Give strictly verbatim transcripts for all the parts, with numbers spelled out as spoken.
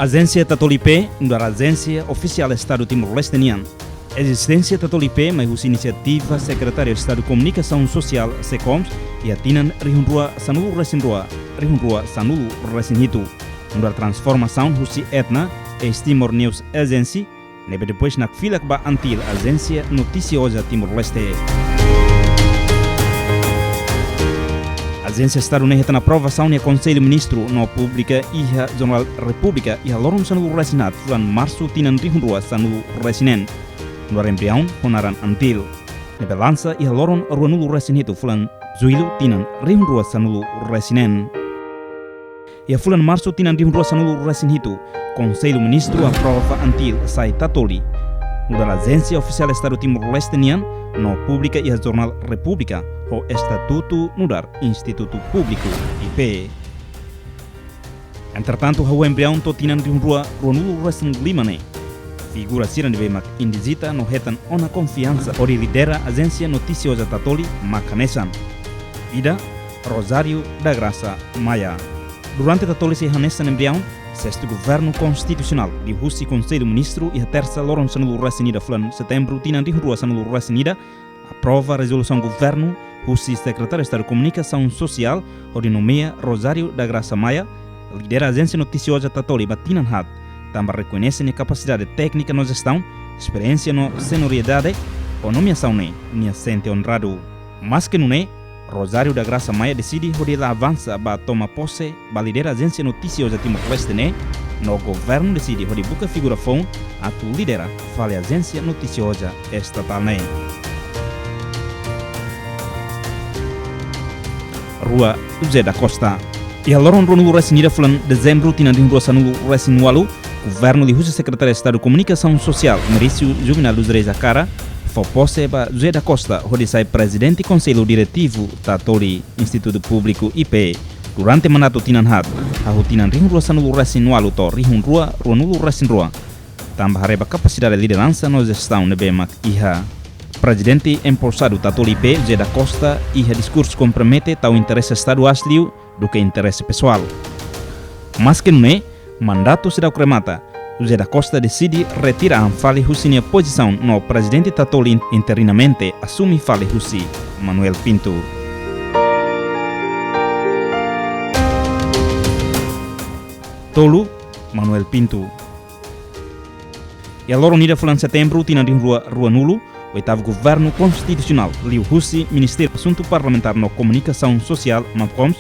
Ajénsia Tatoli I P nu'udar ajénsia ofisiál Estadu Timor-Leste nian. Ezisténsia Tatoli I P mai husi inisiativa Sekretáriu Estadu Komunikasaun Sosiál, SEKOMS, iha tinan rihun rua sanulu resin rua, rihun rua sanulu resin hitu. Nu'udar transformasaun husi ETNA, East Timor News Agency, ne'ebé depois nakfilak ba ANTIL, Ajénsia Notisioza Timor-Leste. Ajénsia Estadu ne'e hetan aprovasaun iha Konsellu Ministru no publika iha Jornál Repúblika iha loron sanulu resin haat fulan Marsu tinan rihun rua sanulu resin neen. Nu'udar embriaun ho naran ANTIL, ne'ebé lansa iha loron ruanulu resin hitu fulan Jullu tinan rihun rua sanulu resin neen. Iha fulan Marsu tinan rihun rua sanulu resin hitu, Konsellu Ministru aprova ANTIL sai Tatoli, nu'udar ajénsia ofisiál Estadu Timor-Leste nian, no publika iha Jornál Repúblika ho estatutu nu'udar institutu públiku, I P. Entretantu, hahú embriaun to'o tinan rihun rua ruanulu resin lima ne'e, figura sira ne'ebé mak indizita no hetan ona konfiansa hodi lidera Ajénsia Notisioza Tatoli mak hanesan: ida, Rosário da Graça Maia. Durante Tatoli sei hanesan embriaun, Sestu Governu Konstitusionál, liuhusi Konsellu Ministru, iha Tersa loron sanulu resin ida fulan Setembru tinan rihun rua sanulu resin ida, aprova rezolusaun governu husi Sekretáriu Estadu Komunikasaun Sosiál hodi nomeia Rosário da Graça Maia lidera Ajénsia Notisioza Tatoli ba tinan haat, tanba rekoñese nia kapasidade téknika no jestaun, esperiénsia no senioriedade, ho nomeasaun ne'e nia sente onradu. Maske nune'e, Rosário da Graça Maia deside hodi la avansa ba toma pose ba lidera Ajénsia Notisioza Timor-Leste ne'e, no governu deside hodi buka figura foun atu lidera fali Ajénsia Notisioza Estatál ne'e. Rua, José da Costa. Iha loron ruanulu resin ida fulan Dezembru tinan rihun rua sanulu resin ualu, governu liuhusi Sekretáriu Estadu Komunikasaun Sosiál, Merício Juvenal dos Reis Acara, fó pose ba José da Costa hodi sai Prezidente Konsellu Diretivu Tatoli, Institutu Públiku, I P, durante mandatu tinan haat, hahú tinan rihun rua sanulu resin ualu to'o rihun rua ruanulu resin rua, tanba haree ba kapasidade lideransa no jestaun ne'ebé mak iha. Prezidente empossadu Tatoli I P, José da Costa, iha diskursu kompromete tau interese Estadu aas liu duké interese pesoál. Maske nune'e, mandatu seidauk remata, José da Costa deside retira an fali husi nia pozisaun no Prezidente Tatoli interinamente asume fali husi Manuel Pinto. Tolu, Manuel Pinto. Iha loron ida fulan Setembru tinan rihun rua ruanulu, Oitavu Governu Konstitusionál, liuhusi Ministériu Asuntu Parlamentár no Komunikasaun Sosiál, MAPKOMS,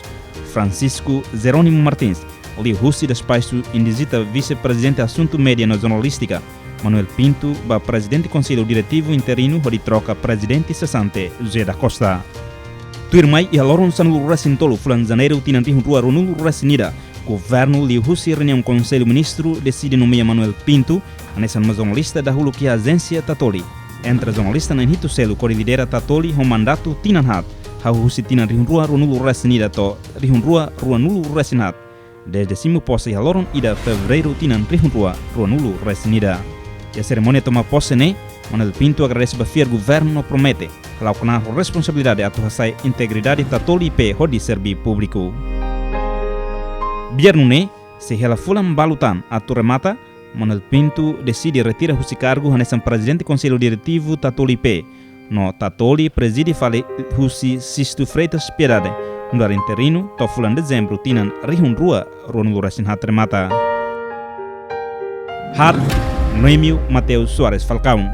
Francisco Jerónimo Martins, liuhusi despaxu indizita Vise-Prezidente Asuntu Média no Jornalístika, Manuel Pinto, ba Prezidente Konsellu Diretivu interinu hodi troka Prezidente sesante, José da Costa. Tuirmai, iha loron sanulu resin tolu fulan Janeiru tinan rihun rua ruanulu resin ida, governu liuhusi reuniaun Konsellu Ministru deside nomeia Manuel Pinto hanesan jornalista dahuluk iha Ajénsia Tatoli. Entre jornalista na'in hitu seluk hodi lidera Tatoli ho mandatu tinan haat, hahú husi tinan rihun rua ruanulu resin ida to'o rihun rua ruanulu resin haat, dezde simu pose iha loron ida Fevereiru tinan rihun rua ruanulu resin ida. Iha serimónia toma pose ne'e, Manuel Pinto agradese ba fiar governu no promete hala'o knaar ho responsabilidade atu hasa'e integridade Tatoli I P hodi serví públiku. Biar nune'e, sei hela fulan balu tan atu remata, Manuel Pinto deside retira husi kargu hanesan Prezidente Konsellu Diretivu Tatoli I P, no Tatoli prezide fali husi Sisto Freitas Piedade, nu'udar interinu, to'o fulan Dezembru tinan rihun rua ruanulu resin haat remata. Haat, Noémio Mateus Soares Falcão.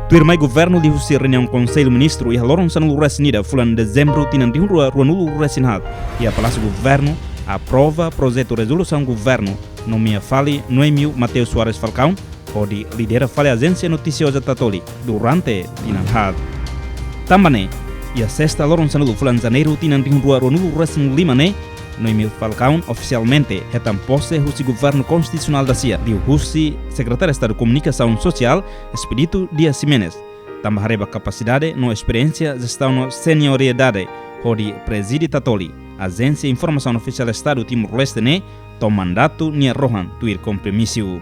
Tuirmai governu liuhusi reuniaun Konsellu Ministru iha loron sanulu resin ida fulan Dezembru tinan rihun rua ruanulu resin haat, iha Palásiu Governu, aprova projetu rezolusaun governu nomeia fali Noémio Mateus Soares Falcão hodi lidera fali Ajénsia Notisioza Tatoli durante tinan haat. Tanba ne'e, iha Sesta loron sanulu fulan Janeiru tinan rihun rua ruanulu resin lima ne'e, Noémio Falcão ofisialmente hetan pose husi Governu Konstitusionál dasia, liuhusi Sekretáriu Estadu Komunikasaun Sosiál, Expedito Dias Ximenes, tanba haree ba kapasidade no esperiénsia jestaun no senioriedade hodi prezide Tatoli, Ajénsia Informasaun Ofisiál Estadu Timor-Leste ne'e, to'o mandatu nia rohan tuir kompromisu.